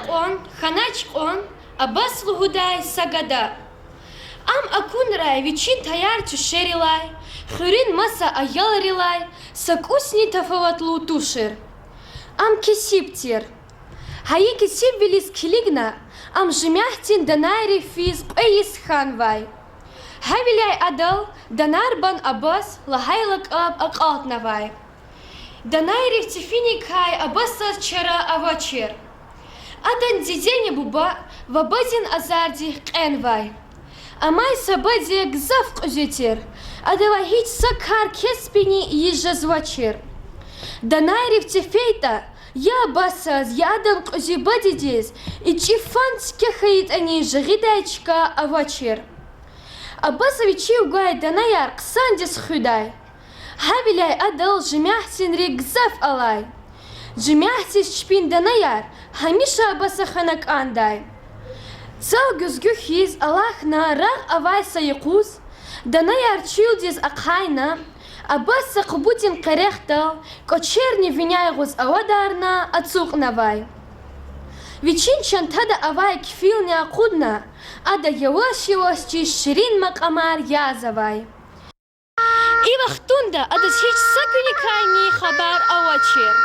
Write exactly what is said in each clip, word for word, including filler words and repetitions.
Кьван, хьанач кьван, Абас лугьудай са гада. Ам акунрай вичин таяр-туьшерилай, хуьруьн маса аялрилай, са кӀусни тафаватлу тушир. Ам кесиб тир. Гьа и кесибвилиз килигна, ам жемятдин данайрив физ кьве йис хьанвай. Гьавиляй адал Данарбан Абас лагьай лакӀаб акьалтнавай. Данайрив цифиникай Абасаз чара авачир. Адан дидени буба вабадин азардик кьенвай. Амай са баде гзаф кьуьзуь тир, адавай гьич са кар-кеспини ийиз жезвачир. Данайрив цифейтӀа, я Абасаз, я адан кьуьзуь бадедиз ичӀи фан цикӀе хьайитӀани жагъидай чка авачир. Абаса вичив гвай данаяр хъсандиз хуьдай. Гьавиляй адал жемятдинрик гзаф алай. Жемятдиз чпин данаяр гьамиша Абаса хвена кӀандай. Цал гуьзгуь хьиз алахьна рагъ авай са юкъуз, данаяр чуьлдиз ахъайна, Абас са къубудин къерехдал кӀвачерни виняй гъуз авадарна ацукьнавай. Вичин чантада авай кфилни акъудна, ада яваш-явашди ширин макьамар язавай. И вахтунда адаз гьич са куьникайни хабар авачир.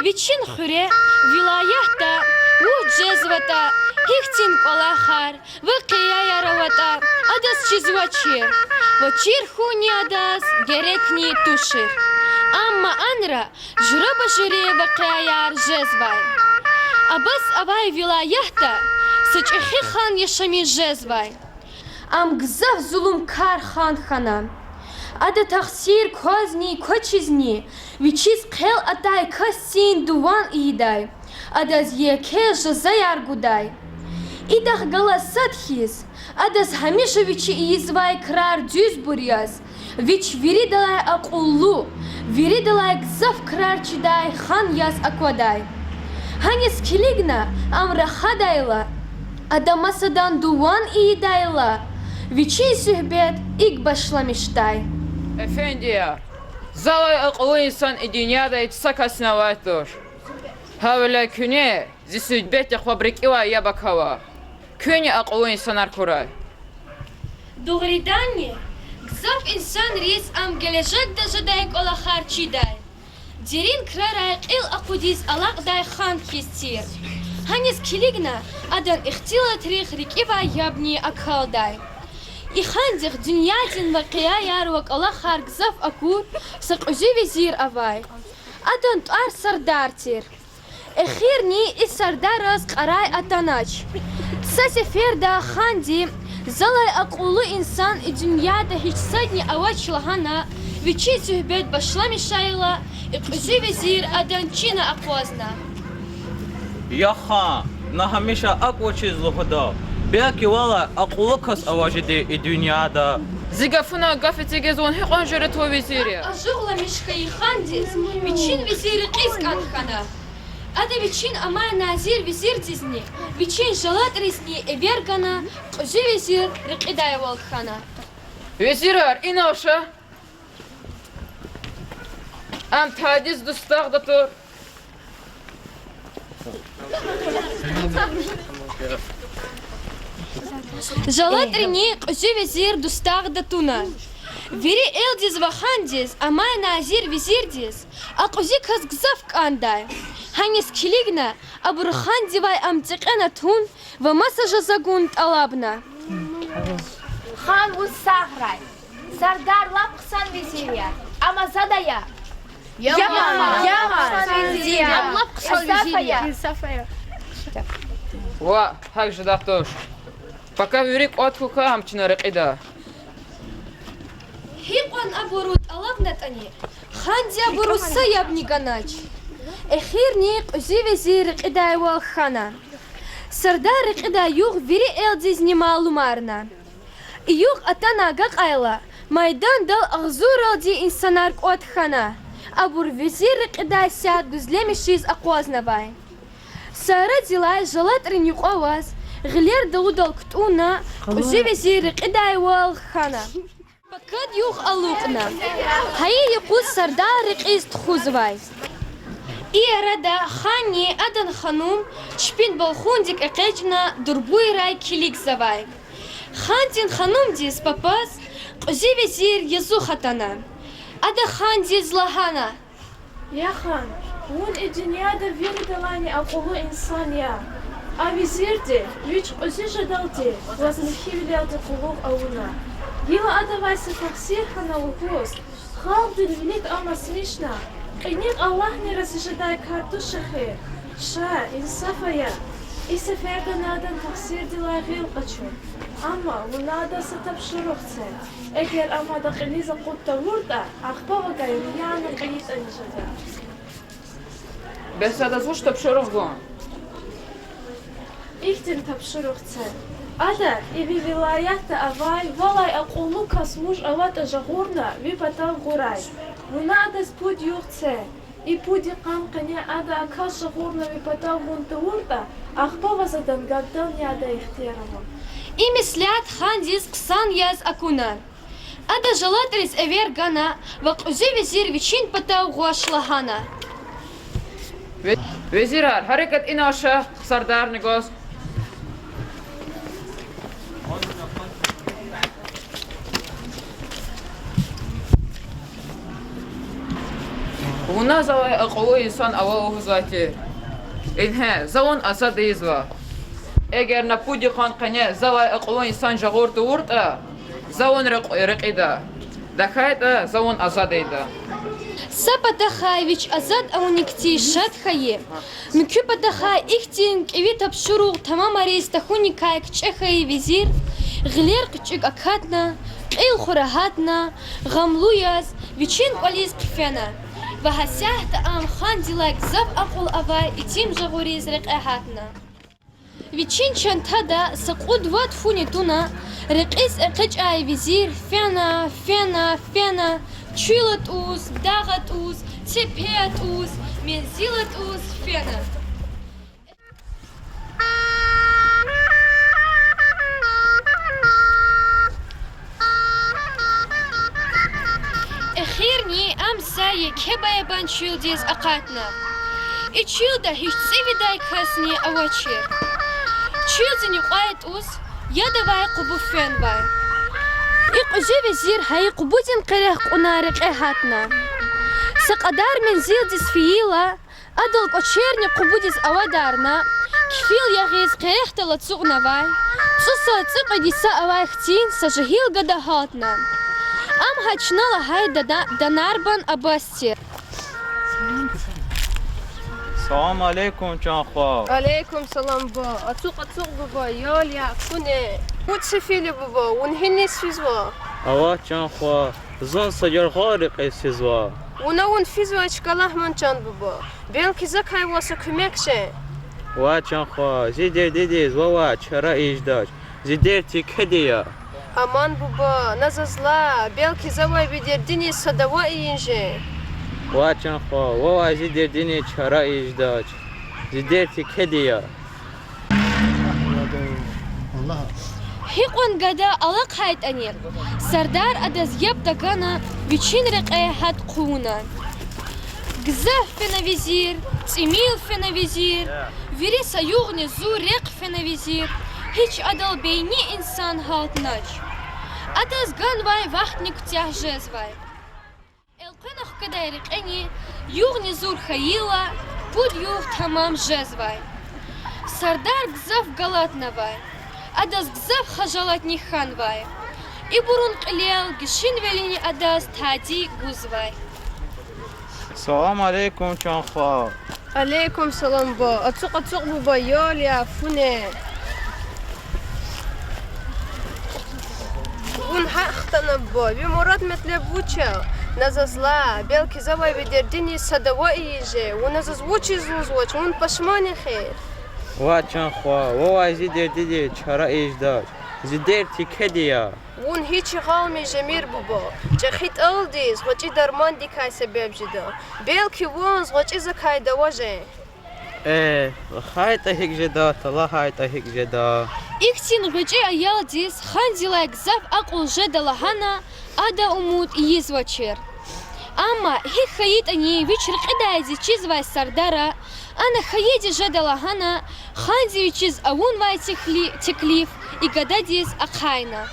Вичин хуьре, вилаятда вуч жезватӀа, гьихьтин кӀвалахар, вакъияяр аватӀа, адаз чизвачир ва чир хьунни адаз герекни тушир. Амма анра жуьреба-жуьре вакъияяр жезвай. Абас авай вилаятда са чӀехи хан яшамиш жезвай. Ам гзаф зулумкар хан хьана. Ада тахсир квазни квачизни вичиз хъел атай касдин дуван ийидай, адаз еке жазаяр гудай. Идахъ галаз сад хьиз, адаз гьамиша вичи ийизвай крар дуьзбур яз, вич виридалай акьуллу, виридалай гзаф крар чидай хан яз аквадай. Гьаниз килигна ам рахадайла, ада масадан дуван ийидайла, вичин суьгьбет икӀ башламишдай. Эфендияр, завай акьуллу инсан и дуьньяда гьич са касни авай туш. Гьавиляй куьне зи суьгьбетдихъ ваб рикӀивай яб акава. Куьнни акьуллу инсанар хьурай. Дугъриданни, гзаф инсанриз ам гележегда жедай кӀвалахар чидай. Дерин крарай кьил акъудиз алакьдай хан хьиз тир. Гьаниз килигна адан ихтилатрихъ рикӀивай ябни акалдай. И хандихъ дуьньядин вакъияяр ва кӀвалахар гзаф акур са кьуьзуь везир авай. Адан тӀвар Сардар тир. Эхирни и Сардараз кьарай атанач. Са сеферда ханди, залай акьуллу инсан и дуьньяда гьич садни авач лагьана, вичин суьгьбет башламишайла, и кьуьзуь везир адан чина акъвазна. Я хан, на гьамиша акӀ вучиз лугьуда? Белки валай акьуллу кас ава жеди и дуьньяда. Зи гафунай гаф эцигиз вун гьикьван жуьретдин везир я? Ажугъламиш хьайи хандиз вичин везир рекьиз кӀан хьана. Ада вичин амай назир везирдизни, вичин жалатӀризни эвер гана, кьуьзуь везир рекьидайвал хьана. Везирар, инал ша. Ам тадиз дустагъда тур. ЖалатӀрини кьуьзуь везир дустагъда туна. Вири элдиз ва хандиз амай назир везирдиз а кьуьзуь кас гзаф кӀандай. Гьаниз килигна, абуру хандивай ам цӀикьвед атун ва маса жаза гун тӀалабна. Хан, вун сагърай. Сардар лап хъсан везир я. Ам азад ая. Я ман, я ман. Ам лап хъсан везир я. Ва гьакӀ жеда туш. Пака вири кӀватӀ хьухь, ам чна рекьида. Гьикьван абуру тӀалабнатӀани, ханди абуруз са ябни ганач. Эхирни кьуьзуь везир рекьидайвал хьана. Сардар рекьидай югъ вири элдизни малумарна. И югъ атана агакьайла, майдандал агъзурралди инсанар кӀватӀ хьана. Абур везир рекьидай сят гуьзлемишиз акъвазнавай. Са арадилай жалатӀрин юкьва аваз, гъилер далудал кутӀунна, кьуьзуь везир рекьидайвал хьана. Пакад югъ алукьна. Гьа и юкъуз Сардар рекьиз тухузвай. И арада ханни адан ханум чпин балхундик экъечӀна дурбуйрай килигзавай. Хандин ханумдиз папаз кьуьзуь везир язух атана. Ада хандиз лагьана: Я хан, вун и дуьньяда виридалайни акьуллу инсан я. А везирди, вич кьуьзуь жедалди ваз михьивилелди къуллугъ авуна. Гила адавай са тахсир хьана лугьуз, халкьдин вилик амасмишна, кьиникь Аллагьни рази жедай кар туш эхир. Ша, инсаф ая, и сефердани адан тахсирдилай гъил къачу. Амма вуна адаз са тапшуругъ це. Эгер ам ада кьилиз акъуд тавуртӀа, ахпа вакай рияни кьейитӀани жеда. Бес адаз вуч тапшуругъ гун? Ихьтин тапшуругъ це. Ада и ви вилаятда авай валай акьуллу кас вуж аватӀа жагъурна ви патав гъурай. Вуна адаз пуд югъ це. И пуд йикъан къене ада а кас жагъурна ви патав гъун тавуртӀа, ахпа ваз адан гаддални ядай ихтияр ава. И меслят хандиз хъсан яз акуна. Ада жалатӀриз эвер гана ва кьуьзуь везир вичин патав гъваш лагьана: Ве-, везирар, гьерекат ийин ша, сардарни гваз. Вуна завай акьуллу инсан ава лугьузвай тир. Ингье, за вун азад ийизва. Эгер на пуд йикъан къене завай акьуллу инсан жагъур тавуртӀа, за вун рекь-, рекьида. ТахьайтӀа за вун азад ийида. Са патахъай вич азад авуникди шад хьайи, муькуь патахъай ихьтин кӀеви тапшуругъ тамамариз тахьуникай кичӀе хьайи везир гъилер къуьчӀуьк акатна, кьил хура гьатна, гъамлу яз вичин кӀвализ хъфена ва гьасятда ам хандилай гзаф акьул авай итим жагъуриз рекье гьатна. Вичин чантада са кьуд-вад фуни туна, рекьиз экъечӀай везир фена, фена, фена, чуьл атӀуз, дагъ атӀуз, цепе атӀуз, мензил атӀуз фена. Эхирни ам са еке баябан чуьлдиз акъатна. И чуьлда гьич цӀивидай касни авачир. Чуьлдин юкьвай тӀуз яд авай къубу фенвай. И кьуьзуь везир гьа и къубудин къерех кьуна рекье гьатна. Са кьадар мензилдиз фейила, адал кӀвачерни къубудиз авадарна, кифил ягъиз къерехдал ацукьнавай, цӀусад-цӀикьвед йиса авай хцин са жегьил гада гьалтна. Ам гьа чна лагьай Дана-, Данарбан Абас тир. Салам алейкум, чан хва. Алейкум салам, буба. Ацукь, ацукь, буба, ял я, фу я. Вуч сефил я, буба, вун гьиниз физва? Авач, чан хва, зун са яргъал рекьиз физва. Вуна вун физвай чка лагь ман, чан буба. Белки закай ваз са куьмек жен. Вач, чан хва, зи дердидиз вавай чара ийидач. Зи дерт кеди я. Аман, буба, на заз лагь, белки завай ви дердиниз са дава ийин жен. Вач, чан хва, вавай зи дердиниз чара ийидач. Зи дерт кеди я. Гьикьван гада алахъайтӀани, сардар адаз яб тагана, вичин рекье гьат хъувуна. Гзаф фена везир, тӀимил фена везир, вири са югъни зур рехъ фена везир, гьич адал бейни инсан гьалтнач. Адаз ганвай вахтни куьтягь жезвай. Элкъвена хкведай рекьени югъни зур хьайила, пуд югъ тамам жезвай. Сардар гзаф галатнавай. Адаз гзаф хажалатни хьанвай. Ибурун кьилел гишинвилини адаз тади гузвай. Салам алейкум, чан хва. Алейкум салам, буба. Ацукь, ацукь, буба, ял я, фу я. Вун гьахъ хтана, буба, ви мурад-метлеб вуч я? На заз лагь, белки завай ви дердиниз са дава ийин жен, вуна заз вучиз лугьузвач, вун пашман я эхир. Вач, чан хва, вавай зи дердидиз чара ийидач. Зи дерт кеди я. Вун гьич гъалмиш жемир, буба. ЧӀехи тӀалдиз гъвечӀи дармандикай себеб жеда. Белки вун гъвечӀи закай дава жен. Э, лагьайтӀа гьикӀ жеда, лагьайтӀа гьикӀ жеда. Ихьтин гъвечӀи аялдиз хандилай гзаф акьул жеда лагьана, ада умуд ийизвачир. Амма гьикӀ хьайитӀани вич рекьидайди чизвай сардара, ана хьайиди жеда лагьана, ханди вичиз авунвай текли-, теклиф и гададиз ахъайна.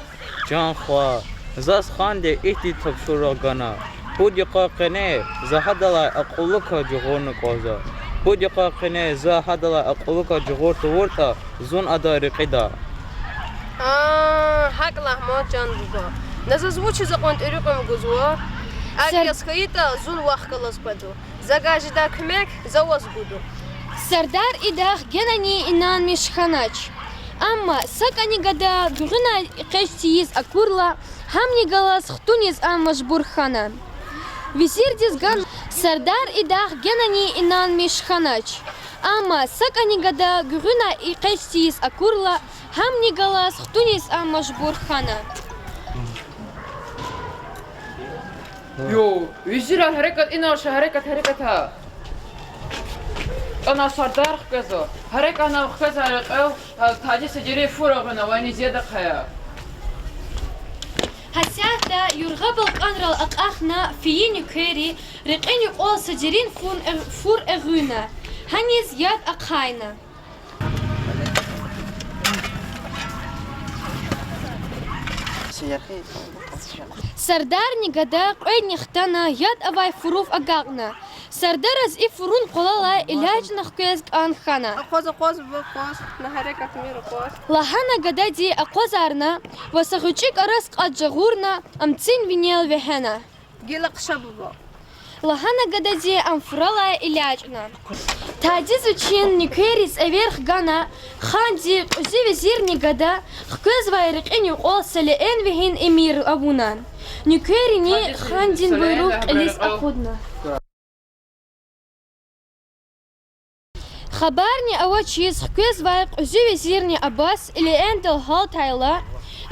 Чан хва, заз ханди ихьтин тапшуругъ гана: пуд йикъа къене за гьадалай акьуллукай жугъурна кӀанзава. Пуд йикъа къене за гьадалай акьуллукай жугъур тавуртӀа, зун адан рекьида. А, гьакӀ лагь ман, чан буба. На заз вучиз акьван тӀуьрукьун гузва? АкӀ яз хьайитӀа, зун вахъ галаз къведа. Завай жедай куьмек за ваз гуда. Сардар идахъ генани инанмиш хьанач. Амма сакӀани гада гуьгъуьнай экъечӀ тийиз акурла, гьамни галаз хтуниз ам мажбур хьана. Везирдиз ган-, Сардар идахъ генани инанмиш хьанач. Амма сакӀани гада гуьгъуьнай экъечӀ тийиз акурла, гьамни галаз хтуниз ам мажбур хьана. Ю, везирар, гьерекат, инал ша, гьерекат, гьерекат гьа. ТӀана сардар хквезва. Гьерекат, ана хквезва рекьел, а, тади са дерин фур агъуна, вайни зияда хъая. Гьасятда юргъа балкӀанрал акьахна фейи нуькерри рекьин юкьвал са дерин фун эгъ-, фур эгъуьнна. Гьаниз яд ахъайна. Сардарни гада кьведни хтана, яд авай фурув агакьна. Сардараз и фурун къвалалай элячӀна хквез кӀан хьана. Акъваз, акъваз, акъваз, на гьерекатмир, акъваз. Лагьана гадади акъвазарна ва са гъвечӀи кӀарас кьатӀ жагъурна, ам цин винел вегьена. Гила хъша, буба. Лагьана гадади ам фуралай элячӀна. Тадиз вичин нуькерриз эвер хгана, ханди, кьуьзуь везирни гада хквезвай рекьин юкьвал са леэн вегьин эмир авуна. Нуькеррини хандин буйругъ кьилиз акъудна. Хабарни авачиз хквезвай кьуьзуь везирни Абас леэндал гьалтайла,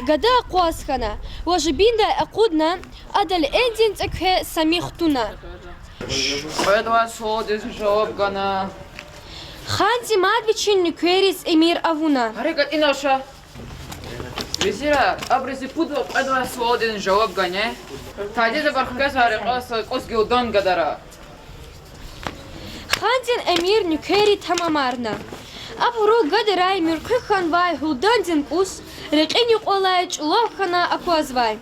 гада акъваз хьана ва жибиндай акъудна, ада леэндин цӀекве са мих туна. Кьведавай суалдиз жаваб гана. Ханди мад вичин нуькерриз эмир авуна. Гьерекат, инал ша. Везирар, абуруз и пуд ва кьведавай суалдин жаваб гана. Тадиз абур хквезвай рекьел са кӀус гуьлдан гадара. Хандин эмир нуькерри тамамарна. Абуру гадарай муьркъуь хьанвай гуьлдандин кӀус рекьин юкьвалай чӀулав хьана аквазвай.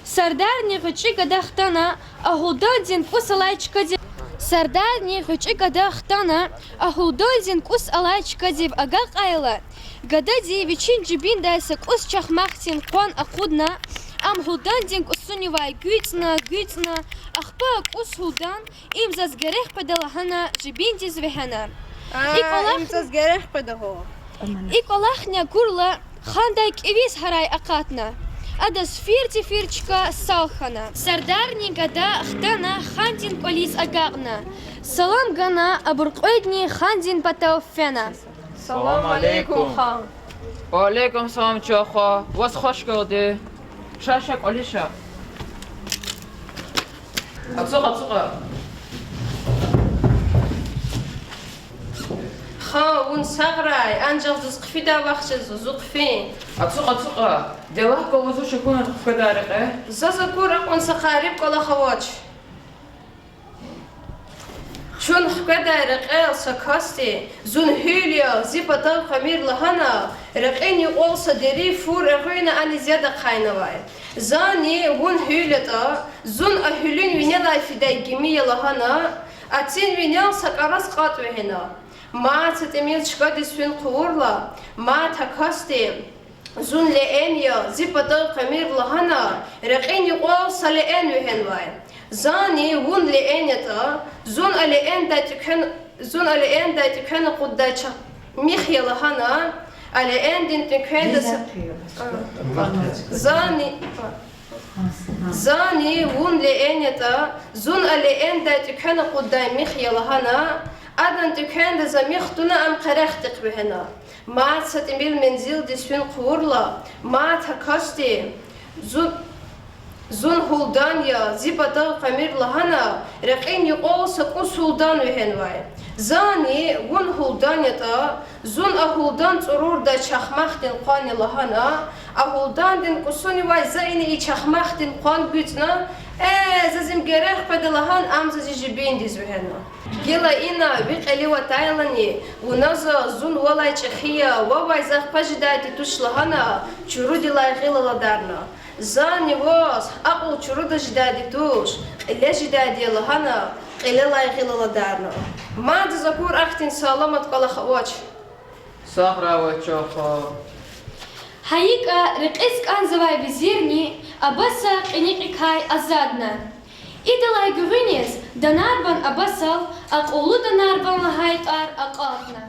Сардарни гъвечӀи гада хтана, а гуьлдандин кӀус алай чкади-, Сардарни гъвечӀи гада хтана, а гуьлдандин кӀус алай чкадив агакьайла, гадади вичин жибиндай са кӀус чахмахдин къван акъудна, ам гуьлдандин кӀусунивай гуьцӀна, гуьцӀна, ахпа а кӀус гуьлдан, им заз герек къведа лагьана, жибиндиз вегьена. А, и кӀвалах-, им заз герек къведа гьа. И кӀвалахни акурла, хандай кӀевиз гьарай акъатна. Адаз фирди-фир чка сал хьана. Сардарни гада хтана, хандин кӀвализ агакьна. Салам гана, абур кьведни хандин патав фена. Салам алейкум, хан. Ва алейкум салам, чан хва. Ваз хвашгелди. Ша, ша, кӀвализ ша. Ацукь, ацукь. Хан, вун сагърай, анжах заз хъфидай вахт жезва, зун хъфин. Ацукь, ацукь. Деллагь, кван, ваз вуч акуна хкведай рекье? Заз акур акьван са къариб кӀвалах авач. Чун хкведай рекьел са касди, зун гьуьл я, зи патав кьамир лагьана, рекьин юкьвал са дерин фур эгъуьнна, аниз яд ахъайнавай. Зани вун гьуьл ятӀа, зун а гьуьлуьн винелай фидай гими я лагьана, а цин винел са кӀарас кьатӀ вегьена. Мад са тӀимил чкадиз фин хъувурла, мад а касди, зун леэн я, зи патав кьамир лагьана, рекьин юкьвал са леэн вегьенвай. Зани вун леэн ятӀа, зун а леэндай тӀуьквен-, зун а леэндай тӀуьквена кьуддай ча-, мих я лагьана, а леэндин тӀуьквенда са-, зани, зани вун леэн ятӀа, зун а леэндай тӀуьквена кьуддай мих я лагьана, адан тӀуьквенда за мих туна, ам къерехдихъ вегьена. Мад са тӀимил мензилдиз фин хъувурла, мад а касди, зу-, зун гьулдан я, зи патав кьамир лагьана, рекьин юкьвал са кӀус гьулдан вегьенвай. Зани вун гьулдан ятӀа, зун а гьулдан цӀурурдай чахмахдин къван я лагьана, а гьулдандин кӀусунивай за ина и чахмахдин къван гуьцӀна, Э, заз им герек къведа лагьана, ам за зи жибиндиз вегьена. Гила ина ви кьилив атайлани, вуна заз зун валай чӀехи я, вавай захъ пад жедайди туш лагьана, чурудилай гъил аладарна. Зани ваз акьул чурудаз жедайди туш, кьиле жедайди я лагьана, кьилелай гъил аладарна. Мад заз акур ахьтин саламат кӀвалах авач. Сагърай ваз, чан хва. Гьа икӀа рекьиз кӀанзавай везирни Абаса кьиникьикай азадна. Идалай гуьгъуьниз Данарбан Абасал акьуллу Данарбан лагьай тӀвар акьалтна.